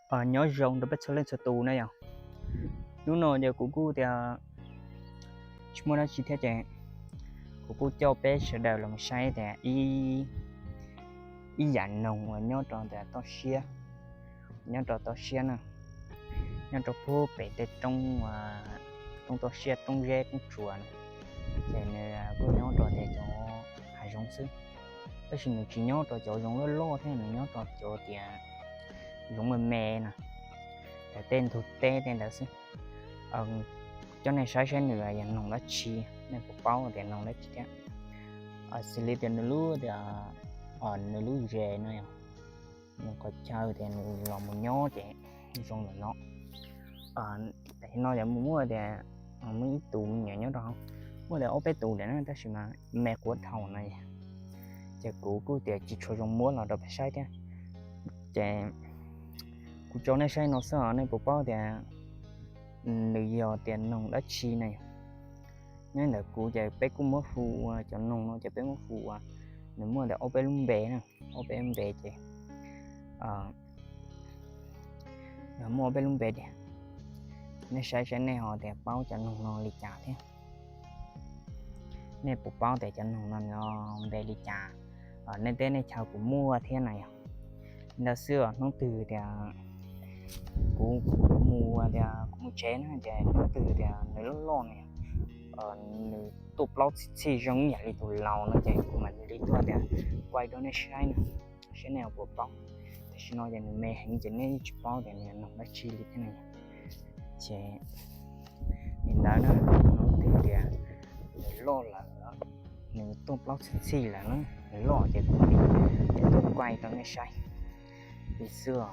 Ờ, nho rông đối với số lên số tù nữa rồi. Lúc nào giờ cũng cứ thì, ờ, chứ mua đó chi tiết chứ. Cũng cứ cho bé sửa đầu lòng sai thì ý, ý giả nồng và nho tròn thì to xía. Nho tròn to xía nè. Nho tròn phố bể tê trong, à, trong to xía, trong rê, trong chùa nè. Thì nè, à, cứ nho tròn thì cho hai rông xứ. ແຕ່ຊິໜຶ່ງຊິຍໍຕໍ່ເຈົ້າຢອງຫຼໍ່ໆແທ້ ໜຶ່ງຍໍຕໍ່ເຈົ້າຕຽຢອງແມ່ນະ ແຕ່ເຕັ້ນທຸກເຕເຕັ້ນດາວຊຶ ເຈົ້າແນ່ໃຊ້ໃຊ້ເໜືອຢ່າງໜອງລາຊີ ແມ່ນບໍ່ເປົ້າແຕ່ໜອງລາຊີແທ້ ອາຊິລິແຕ່ໜຶ່ງລູແຕ່ ອາ ໜຶ່ງລູແຈນະ ມັນກໍເຈົ້າແຕ່ໜຶ່ງລອງມາຍໍແຈ ຢອງເນາະ ອາ ແຕ່ເຫັນນ້ອຍຢ່າມົວແຕ່ ອາ ມີຕູມີຫຍັງເນາະ ມົວແຕ່ເອົາໄປຕູແຕ່ນັ້ນ ແຕ່ຊິມາ ແມ່ກົວເຖົ້າໃນ ຈະກູກູແຕ່ຈິດໂຊຢອງມົວລາວດອກໄປໃຊ້ແທ້ ແຕ່ກູເຈົ້າໃນໃຊ້ເນາະ ສະໃນປູເປົ້າແຕ່ ໜຶ່ງຢໍແຕ່ໜອງລາຊີໃນ ນັ້ນແຫຼະ ກູຈະໄປກູມົວຟູອາ ເຈົ້າໜອງເນາະ ຈະໄປມົວຟູອາ ໃນມົວແຕ່ເອົາໄປລຸມແບນະ ເອົາໄປລຸມແບແຕ່ ອາ ໃນມົວໄປລຸມແບແຕ່ ໃນໃຊ້ໃຊ້ໃນຫໍແຕ່ເປົ້າຈະໜອງນອນລິຈາແທ້ ແມ່ປູເປົ້າແຕ່ຈະໜອງນອນນອນແບລິຈາ ອາ ໃນແຕ່ໃນຊາວກູມົວແທ້ໃນ ດາວເສືອນ້ອງຕື່ແຕ່ ກູ ກູມົວແຕ່ ກູເຈນແຕ່ນ້ອງຕື່ແຕ່ໃນຫຼອນໆ ເອີ ໜຶ່ງຕົບເລົ່າຊິຊິຍັງຢາກລີໂຕລາວນະ ແຕ່ກູມັນລີໂຕແຕ່ໄກວໂດເນໄຊນະ Chanel của Pop. Thì xin nói về người mẹ hẳn chính nên chỉ bao để người nông đã chi lý thế này. Chị nhìn đó đó, nó tìm kìa, người lo là người tôn plóc xịt xì là nó, người lo thì cũng đi, để tôi quay cho người sai. Vì xưa